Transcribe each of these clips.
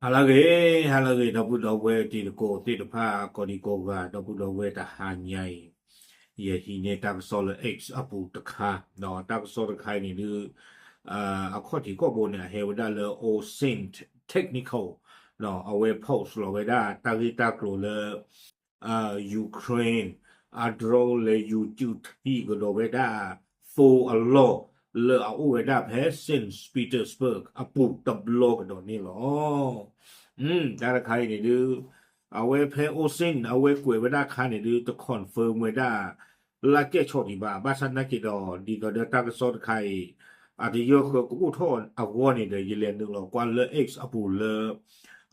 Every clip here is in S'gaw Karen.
ဟါလၢအဂ့ၤ, ဟါလၢအဂ့ၤ ဒီပုၢ်ဒီဝဲၢ်တံၤသကိးသ့ၣ်တဖၣ် ကိးဒံကိးဂၤ ဒီပုၢ်ဒီဝဲၢ်တဟါညါအံၤ, ယဟံးန့ၢ်တၢ်ကစီၣ်လၢ X အပူၤတခါ, ဒီးတၢ်ကစီၣ်တခါအံၤန့ၣ်ဒုး အခီၣ်ထံးခီၣ်ဘိန့ၣ် အဟဲဝဲဒၣ်လၢ Osin Technical, အဝဲ post လီၤဝဲဒၣ်တၢ်ဂ့ၢ်တၢ်ကျိၤလၢ Ukraine အ drone လဲၤယူၤစုးထံးကဒီးဝဲဒၣ် သိအလီၢ် လၢအအိၣ်ဝဲဒၣ်ဖဲ Saint Petersburg အပူၤတဘျီကဒီးန့ၣ်လီၤ. တၢ်တခါအံၤန့ၣ်ဒုး အဝဲဖဲ Osin အဝဲကွဲးဝဲဒၣ်ခါန့ၣ်ဒုး တ confirm ဝဲဒၣ် လၢကဲၣ်ဆိးဒံးဘၣ်, ဘၣ်ဆၣ်သနာ်က့ဒီး ဒ်သိးဒီးတၢ်ကစီၣ်တခါအံၤ အတယၢၢ်ဃၢကအိၣ်ထီၣ်အဂီၢ်န့ၣ်ဒီး ယလဲၤနုာ်လီၤကွၢ်လၢ X အပူၤလၢ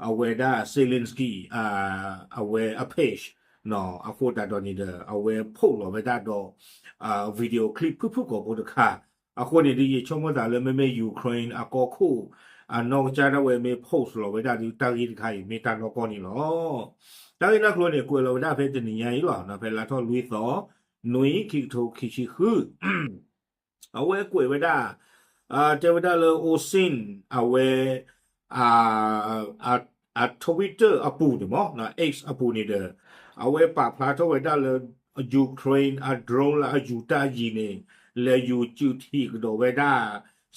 အဝဲဒၣ် Zelensky အဝဲအ page အဃိသတးဒီးန့ၣ်ဒီး အဝဲ post လီၤဝဲဒၣ်ဒီး video clip ဖုၣ်ဖုၣ်ကိာ်ဖိတခါ, အဃိန့ၣ်ဒုး ယဆိကမိၣ်သးလၢမ့မ့ၢ် Ukraine အကီၢ်ခိၣ် အနီၢ်ကစၢ်ဒၣ်ဝဲမ့ၢ် post လီၤဝဲဒၣ်ဒုး တၢ်ဂ့ၢ်တခါအံၤမ့ၢ်တၢ်နီၢ်ကီၢ်န့ၣ်လီၤ. တၢ်ဂ့ၢ်တၢ်ကျိၤန့ၣ် ကွဲးလီၤဝဲဒၣ်ဖဲတနံၤညါအံၤလီၤ, ဖဲလါထီၣ်လွံၢ်သီ နွံ ခံကထိခံဆံဃု အဝဲကွဲးဝဲဒၣ် တဲဝဲဒၣ်လၢ Osin အဝဲ အ Twitter အပူၤန့ၣ်မ့ၢ် X အပူၤန့ၣ်ဒီး အဝဲပာ်ဖျါထီၣ်ဝဲဒၣ်လၢ Ukraine အ drone လၢအယူၤတၢ်ယံၤန့ၣ် လဲၤယူၤစုးထံးကဒီးဝဲဒၣ်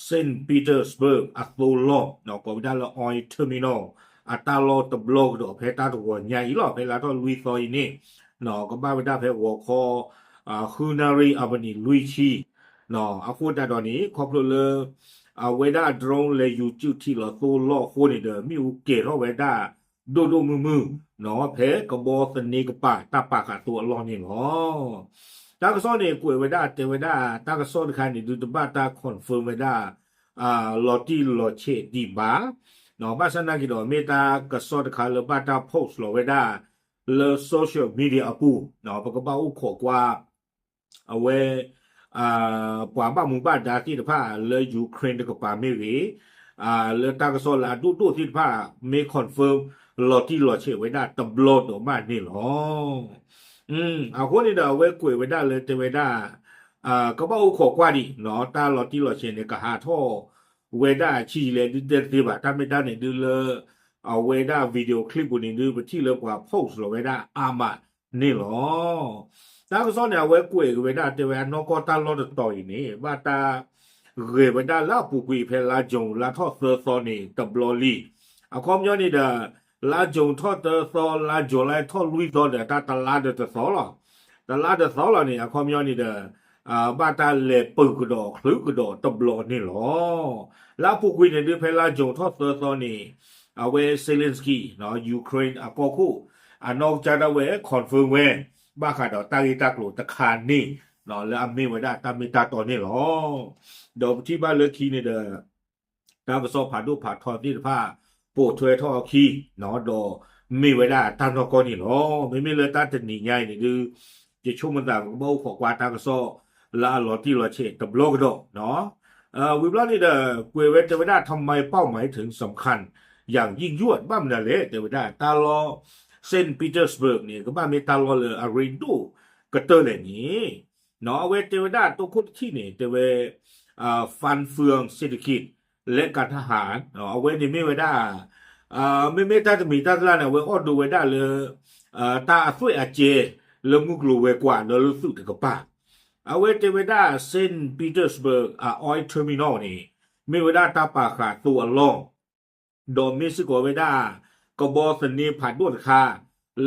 Saint Petersburg အသိလီၢ် ကိးဝဲဒၣ်လၢ oil terminal အတၢ်လီၢ်တဘျီကဒီး ဖဲတၢ်တဂီၤညါအံၤလီၤ, ဖဲလါထီၣ်လွံၢ်သီအံၤန့ၣ် ကဘၣ်ဝဲဒၣ်ဖဲဂီၤခီ ဃုနၣ်ရံၣ်အမံးနံးလွံၢ်ဆံ အဃိသတးဒီးန့ၣ် ခီဖျိလၢ အဝဲဒၣ် drone လဲၤယူၤစုးထံးလီၤသိလီၢ်အဃိန့ၣ်ဒီး မ့ၣ်အူကဲၤထီၣ်ဝဲဒၣ် ဒိၣ်ဒိၣ်မုၢ်မုၢ် ဖဲကဘီသန့ကပၤတၢ်ပာ်ဃာ်သိအလီၢ်န့ၣ်လီၤ. တၢ်ကစီၣ်န့ၣ် ကွဲးဝဲဒၣ်တဲဝဲဒၣ် တၢ်ကစီၣ်တခါန့ၣ်ဒုး တဘၣ်တၢ် confirm ဝဲဒၣ် လီၤတံၢ်လီၤဆဲးဒံးဘၣ်, ဘၣ်ဆၣ်သနာ်က့ဒီး မ့ၢ်တၢ်ကစီၣ်တခါလၢဘၣ်တၢ် post လီၤဝဲဒၣ် လၢ social media အပူၤ ပကဘၣ်အိၣ်ခိးကွၢ် အဝဲ ပှၤဘၣ်မူဘၣ်ဒါသ့ၣ်တဖၣ်လၢ Ukraine တကပၤမ့ၢ်ဂ့ၤ, လၢတၢ်ကစီၣ်လၢအဒိၣ်ဒိၣ်သ့ၣ်တဖၣ် မ့ၢ် confirm လီၤတံၢ်လီၤဆဲးဝဲဒၣ်တဘျီဒီးဘၣ်န့ၣ်လီၤ. အဃိန့ၣ်ဒီး အဝဲကွဲးဝဲဒၣ်လၢတဲဝဲဒၣ် ကဘၣ်အိၣ်ခိးကွၢ်ဒံး တၢ်လီၤတံၢ်လီၤဆဲးန့ၣ် ကဟးထီၣ်ဝဲဒၣ်ဆံးလဲၣ်ဒုးတဲတသ့ဘၣ်, တၢ်မ့ၢ်တၢ်န့ၣ်ဒုးလၢ အဝဲဒၣ် video clip ပူၤန့ၣ်ဒုး ပထံၣ်လၢပှၤ post လီၤဝဲဒၣ်အါမးန့ၣ်လီၤ. တၢ်ကစီၣ်န့ၣ် အဝဲကွဲးက့ၤဝဲဒၣ်တဲဝဲအနီၢ်ကီၢ်တၢ်လီၢ်တတီၤအံၤန့ၣ် ဘၣ်တၢ်ဂဲၤဝဲဒၣ်လၢအပူၤကွံာ်ဖဲလါ June လါထီၣ်သၢသီန့ၣ် တဘျီလံ. အခီပညီန့ၣ်ဒီး လါ June ထီၣ်သၢသီ လါ July ထီၣ်လွံၢ်သီဒီး တၢ်တလါဒီးတသီလီၤ. တလါတသီလီၤန့ၣ် အခီပညီန့ၣ်ဒီး ဘၣ်တၢ်လဲၤပၢၤကဒီးချုးကဒီးတဘျီန့ၣ်လီၤ. လၢအပူၤကွံာ်န့ၣ်ဒုး ဖဲလါ June ထီၣ်သၢသီန့ၣ် အဝဲ Zelensky Ukraine အကီၢ်ခိၣ် အနီၢ်ကစၢ်ဒၣ်ဝဲ confirm ဝဲ ဘၣ်ဃးဒီးတၢ်ဂ့ၢ်တၢ်ကျိၤတခါန့ၣ် လၢအမ့ၢ်ဝဲဒၣ်တၢ်မ့ၢ်တၢ်တီန့ၣ်လီၤ. ဒီးပထံၣ်ဘၣ်လၢခံန့ၣ်ဒီး တၢ်ကစီၣ်ဖးဒိၣ်ဖးထီသ့ၣ်တဖၣ် ပိာ်ထွဲထီၣ်အခံ ဒီးမ့ၢ်ဝဲဒၣ်တၢ်နီၢ်ကီၢ်န့ၣ်လီၤ. မ့မ့ၢ်လၢတၢ်တနံၤညါအံၤန့ၣ်ဒုး ယဆိကမိၣ်သးကဘၣ်အိၣ်ခိးကွၢ်တၢ်ကစီၣ်လၢအလီၤတံၢ်လီၤဆဲးတဘျီကဒီး ဝံၤဘျီန့ၣ်ဒီး ကွဲးဝဲတဲဝဲဒၣ် ทำไมเป้าหมายถึงสำคัญอย่างยิ่งยวด ဘၣ်မနုၤလဲၣ် တဲဝဲဒၣ် တၢ်လီၢ် Saint Petersburg န့ၣ် ကဘၣ်မ့ၢ်တၢ်လီၢ်လၢအရ့ဒိၣ်ကတၢၢ်လဲၣ်န့ၣ် အဝဲတဲဝဲဒၣ်တိခိၣ်တထံၣ်န့ၣ် တဲဝဲ ฟันเฟืองเศรษฐกิจและการทหาร အဝဲန့ၣ်မ့ၢ်ဝဲဒၣ် မ့မ့ၢ်တၢ်တမံၤတၢ်တလၢ်န့ၣ် အဝဲအိၣ်ဒိးဝဲဒၣ်လၢ တၢ်အသွဲၣ်အကျဲ လၢမုၢ်ကျိၤဝဲၤကွာ်ဒီးလၢသုးတကပၤ အဝဲတဲဝဲဒၣ် Saint Petersburg အ oil terminal န့ၣ် မ့ၢ်ဝဲဒၣ်တၢ်ပာ်ဃာ်သိအလီၢ် ဒီးမ့ၢ်စ့ၢ်ကီးဝဲဒၣ် ကဘီသန့ဖးဒိၣ်တခါ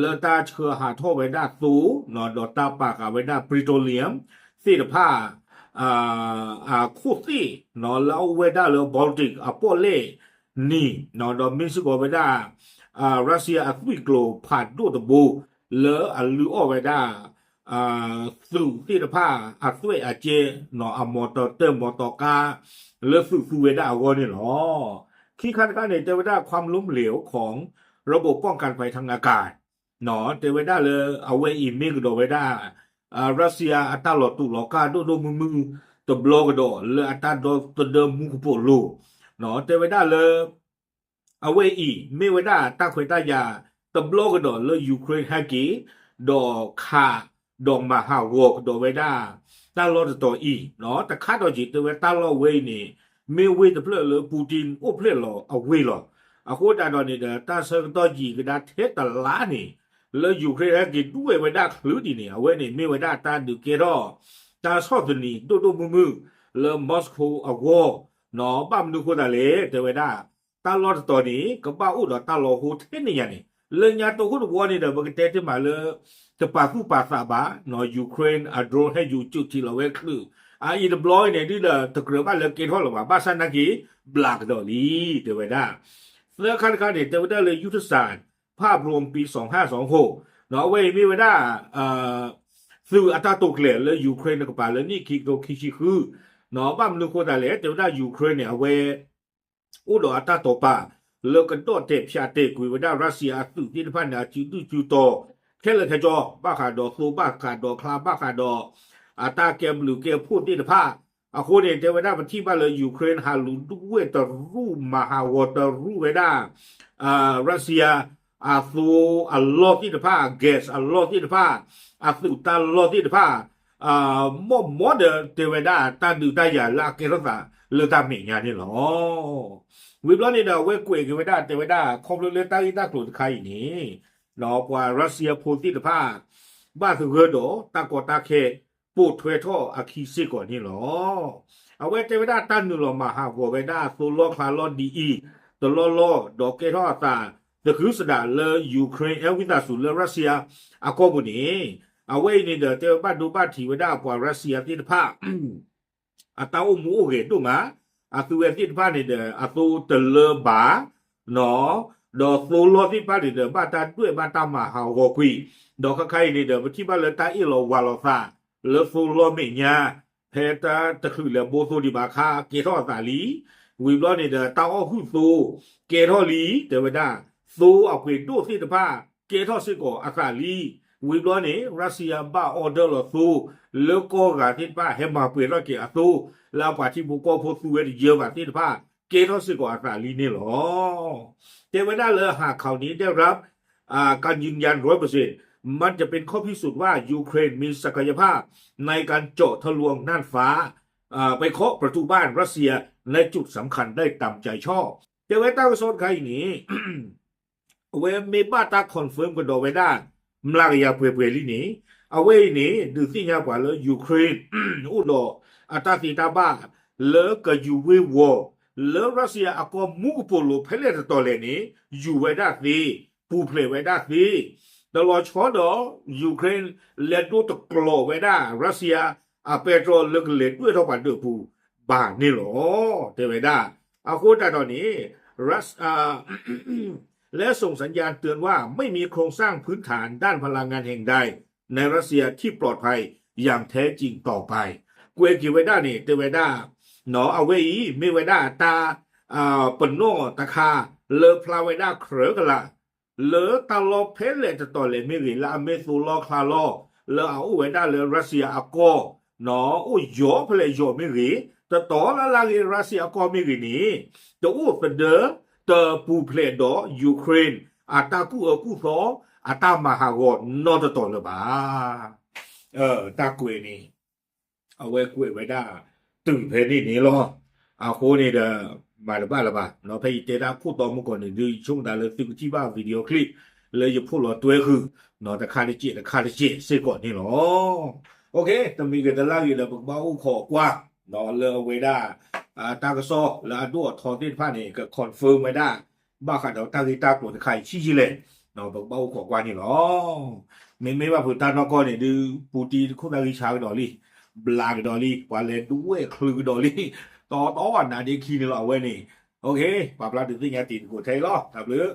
လၢတၢ်ဆှၢဟးထီၣ်ဝဲဒၣ်သိ ဒီးတၢ်ပာ်ဃာ်ဝဲဒၣ် petroleum သ့ၣ်တဖၣ် အခိၣ်သ့ၣ် လၢအအိၣ်ဝဲဒၣ်လၢ Baltic အပီၣ်လဲၣ်နံၤ ဒီးမ့ၢ်စ့ၢ်ကီးဝဲဒၣ် Russia အသွံၣ်ကျိၤဖးဒိၣ်တဘိ လၢအလုၢ်အီၣ်ဝဲဒၣ် သုးသ့ၣ်တဖၣ်အသွဲၣ်အကျဲ အမီတီတၢၢ်မီတီကါ လၢသုးသူဝဲဒၣ်အဂီၢ်န့ၣ်လီၤ. ခံခါတခါန့ၣ် တဲဝဲဒၣ် ความล้มเหลวของระบบป้องกันภัยทางอากาศ တဲဝဲဒၣ်လၢအဝဲအံၤမ့ၢ်ကဒီးဝဲဒၣ် Russia အတၢ်လီၤတူာ်လီၤကာ်ဒိၣ်ဒိၣ်မုၢ်မုၢ်တဘျီကဒီး လၢအတၢ်ဒီသဒၢမူကပိာ်လိၤ တဲဝဲဒၣ်လၢ အဝဲအံၤ မ့ၢ်ဝဲဒၣ်တၢ်ခွဲးတၢ်ယာ်တဘျီကဒီးလၢ Ukraine ဟဲက့ၤ ဒီးခး ဒီးမၤဟးဂီၤကဒီးဝဲဒၣ် တၢ်လီၢ်တတီၤအံၤ တခါဒီးက့ၤတဲဝဲတၢ်လီၢ်ဝဲအံၤန့ၣ် မ့ၢ်ဝ့ၢ်တဖျၢၣ်လၢ Putin အိၣ်ဖျဲၣ်လီၤအဝ့ၢ်လီၤ. အဃိသတးဒီးန့ၣ်ဒီး တၢ်ဆၢကတီၢ်ယံာ်ကဒါထဲတလါန့ၣ် လၢ Ukraine ဟဲက့ၤဒွဲၣ်ဝဲဒၣ်ချုးဒ်န့ၣ် အဝဲန့ၣ်မ့ၢ်ဝဲဒၣ်တၢ်ဒုးကဲထီၣ် တၢ်ဆီၣ်သနံးဒိၣ်ဒိၣ်မုၢ်မုၢ် လၢ Moscow အဂီၢ်, ဘၣ်မနုၤဃိသတးလဲၣ် တဲဝဲဒၣ် တၢ်လီၢ်တတီၤန့ၣ် ကဘၣ်အိၣ်ဒီးတၢ်လီၤဟိထဲန့ၣ်ညါန့ၣ် လၢညါတိခိၣ်တဝီန့ၣ်ဒီး ပကတဲတ့ၢ်မးလၢ တပာ်သူၣ်ပာ်သးဘၣ် Ukraine အ drone ဟဲယူၤကၠိၣ်ထံးလီၤဝဲချုး အအံၤတဘျီအံၤန့ၣ် ဒ်ဒီးတကြၢးဘၣ်လၢကဲထီၣ်လၢၤဘၣ် ဘၣ်ဆၣ်နာ်က့ ဘျးကဒီးလံ တဲဝဲဒၣ် သၢခါတခါန့ၣ် တဲဝဲဒၣ်လၢ ยุทธศาสตร์ภาพรวมปีสองห้าสองหก အဝဲအံၤမ့ၢ်ဝဲဒၣ် သုးအတၢ်တိာ်ကျဲၤလၢ Ukraine တကပၤလၢနံၣ်ခံကထိခံဆံဃု ဘၣ်မနုၤဃိသတးလဲၣ် တဲဝဲဒၣ် Ukraine န့ၣ် အဝဲ အိၣ်ဒီးအတၢ်တိာ်ပာ် လၢကဒီၣ်တဲာ်ဖၠးတဲာ်ကွံာ်ဝဲဒၣ် Russia အသုးသ့ၣ်တဖၣ်န့ၣ် အစုဒုၣ်စုတီၤ ခဲလၢာ်ခဲဆ့ ဘၣ်ဃးဒီးသိ ဘၣ်ဃးဒီးချါ ဘၣ်ဃးဒီး အတၢ်ကဲဘျုးကဲဖှိၣ်သ့ၣ်တဖၣ် အဃိန့ၣ် တဲဝဲဒၣ်ပထံၣ်ဘၣ်လၢ Ukraine ဟးလူၤဒွဲၣ်တရူး မၤဟးဂီၤတရူးဝဲဒၣ် Russia အသိအလီၢ်သ့ၣ်တဖၣ် gas အလီၢ်သ့ၣ်တဖၣ် အသုးတၢ်လီၢ်သ့ၣ်တဖၣ် မ်မ့ၢ်ဒီးတဲဝဲဒၣ်တၢ်ဒုးတၢ်ယၤလၢအကဲထီၣ်သးလၢတၢ်မဲာ်ညါန့ၣ်လီၤ. ဝံၤဘျီန့ၣ်ဒီး အဝဲကွဲးက့ၤဝဲဒၣ်တဲဝဲဒၣ် ခီဖျိလၢတၢ်ဂ့ၢ်တၢ်ကျိၤတခါအံၤန့ၣ် ပှၤ Russia ဖိသ့ၣ်တဖၣ် ဘၣ်သဂၢၢ်ဒီးတၢ်ကီတၢ်ခဲ ပိာ်ထွဲထီၣ်အခံစ့ၢ်ကီးန့ၣ်လီၤ. အဝဲတဲဝဲဒၣ်တၢ်နုာ်လီၤမၤဟးဂီၤဝဲဒၣ်သိလီၢ်ချါလီၢ်ဒ်အံၤ တလီၢ်လီၢ် ဒီးကဲထီၣ်အသး သကုၤဆးဒးလၢ Ukraine အဲၣ်ဝံသးစူၤလၢ Russia အကီၢ်ပူၤန့ၣ် အဝဲအံၤန့ၣ်ဒီး တဲဝဲဘၣ်ဒိဘၣ်ထံးဝဲဒၣ်ပှၤ Russia သ့ၣ်တဖၣ် အတၢ်အိၣ်မူအိၣ်ဂဲၤဒိၣ်မး, အသုဝဲသ့ၣ်တဖၣ်န့ၣ်ဒီး အသိတလၢဘၣ်, ဒီးသိလီၢ်သ့ၣ်တဖၣ်န့ၣ်ဒီး ဘၣ်တၢ်ဒွဲၣ်ဘၣ်တၢ်မၤဟးဂီၤကွံာ်, ဒီးခဲခါအံၤန့ၣ်ဒီး ပထံၣ်ဘၣ်လၢတၢ်အ့ၣ်လိာ်ဝးလိာ်သး လၢသိလီၢ်မဲာ်ညါ ဖဲတၢ်တချုးလဲၤဘိသိဒံးဘၣ်အခါ ကဲထီၣ်အသးလံ, ဝံၤဘျီန့ၣ်ဒီး တၢ်အီၣ်ဟုၣ်သိ ကဲထီၣ်လံ, တဲဝဲဒၣ် သိအပှ့ၤဒိၣ်သ့ၣ်တဖၣ် ကဲထီၣ်စ့ၢ်ကီးအသးလံ. ဝံၤဘျီန့ၣ် Russia ဘၣ် order လီၤသိ လၢကီၢ်ဂၤသ့ၣ်တဖၣ် ဟဲမၤပှဲၤထီၣ်က့ၤအသိ လၢအပှၤထံဖိကီၢ်ဖိသူဝဲတယၢဘၣ်သ့ၣ်တဖၣ် ကဲထီၣ်စ့ၢ်ကီးအသးလံန့ၣ်လီၤ. တဲဝဲဒၣ်လၢ หากข่าวนี้ได้รับ อ่า การยืนยันร้อยเปอร์เซ็นต์ มันจะเป็นข้อพิสูจน์ว่ายูเครนมีศักยภาพในการเจาะทะลวงน่านฟ้า อ่า ไปเคาะประตูบ้านรัสเซียในจุดสำคัญได้ตามใจชอบ တဲဝဲတၢ်ကစီၣ်တခါအံၤန့ၣ် အဝဲမ့ၢ်ဘၣ်တၢ် confirm ကဒီးဝဲဒၣ် မျးကယၤပှဲၤပှဲၤလံန့ၣ် အဝဲအံၤန့ၣ် ဒုးသ့ၣ်ညါပှၤလၢ Ukraine အိၣ်ဒီးအတၢ်သ့တၢ်ဘၣ် လၢကယူၤဝ့ၤဝီၤ လၢ Russia အကီၢ်မူကပိာ်လိၤဖဲလဲၣ်တတီၤလဲၣ်န့ၣ် ယူၤဝဲဒၣ်သ့, ပူၤဖျဲးဝဲဒၣ်သ့, တလီၤဆီဒီး Ukraine လဲၤဒိတကျိးဝဲဒၣ် Russia အပဲတြီလၢကလဲၤဒွဲၣ်ထီၣ်ပှၤဒၢးပူၤဘၣ်န့ၣ်လီၤ တဲဝဲဒၣ်. အဃိသတးဒီးန့ၣ် Rus- อ่า และส่งสัญญาณเตือนว่าไม่มีโครงสร้างพื้นฐานด้านพลังงานแห่งใดในรัสเซียที่ปลอดภัยอย่างแท้จริงต่อไป ကွဲးက့ၤဝဲဒၣ်န့ၣ် တဲဝဲဒၣ် အဝဲအံၤ မ့ၢ်ဝဲဒၣ်တၢ် ပနီၣ်တခါ လၢဖျါဝဲဒၣ်ကြၢးကလာ် လၢတၢ်လီၢ်ဖဲလဲၣ်တတီၤလဲၣ်မ့ၢ်ဂ့ၤ လၢအမ့ၢ်သိလီၢ်ချါလီၢ် လၢအအိၣ်ဝဲဒၣ်လၢ Russia အကီၢ် အိၣ်ယီၤဖဲလဲၣ်ယီၤမ့ၢ်ဂ့ၤ, တတီၤလၢ်လၢ်ဂ့ၤ Russia အကီၢ်မ့ၢ်ဂ့ၤန့ၣ် တအိၣ်သဒၢ တပူၤဖျဲးဒီး Ukraine အတၢ်ကူၣ်အၢကူၣ်သီ အတၢ်မၤဟးဂီၤနီတတီၤလၢၤဘၣ်. တၢ်ကွဲးန့ၣ် အဝဲကွဲးဝဲဒၣ် တုၤဖဲန့ၣ်န့ၣ်လီၤ. အဃိန့ၣ်ဒီး မၤတဘၣ်လၢၤဘၣ်. ဖဲယတဲဒၣ်ခိၣ်တီမုၢ်ကီၢ်န့ၣ် ဒုးယဆိကမိၣ်သးလၢသုကထံၣ်ဘၣ် video clip လၢယဖိးလီၤတွဲဃုာ် တခါတစဲးတခါတစဲးစ့ၢ်ကီးန့ၣ်လီၤ. တမံၤဂ့ၤတလၢ်ဂ့ၤဒီး ပကဘၣ်အိၣ်ခိးကွၢ် လၢအဝဲဒၣ် တၢ်ကစီၣ်လၢအဒိၣ်အထီသ့ၣ်တဖၣ်န့ၣ် က confirm ဝဲဒၣ် ဘၣ်ဃးဒီးတၢ်ဂ့ၢ်တၢ်ကျိၤတခါအံၤဆံးယံာ်လဲၣ် ပကဘၣ်အိၣ်ခိးကွၢ်န့ၣ်လီၤ. မ့မ့ၢ်ဘၣ်ဖုးတၢ်နီၢ်ကီၢ်န့ၣ်ဒုး ပူတံတခိၣ်သၣ်ဂံၢ်ဆါကဒီးလံ, ဘျးကဒီးလံ, ပှၤလဲၤဒွဲၣ်ချုးကဒီးလံ, တီတီနးဒ့ခံန့ၣ်လီၤ အဝဲန့ၣ်. ပာ်ဖျါဒုးသ့ၣ်ညါတံၤသကိးထဲအံၤလီၤ. တၢ်ဘျုး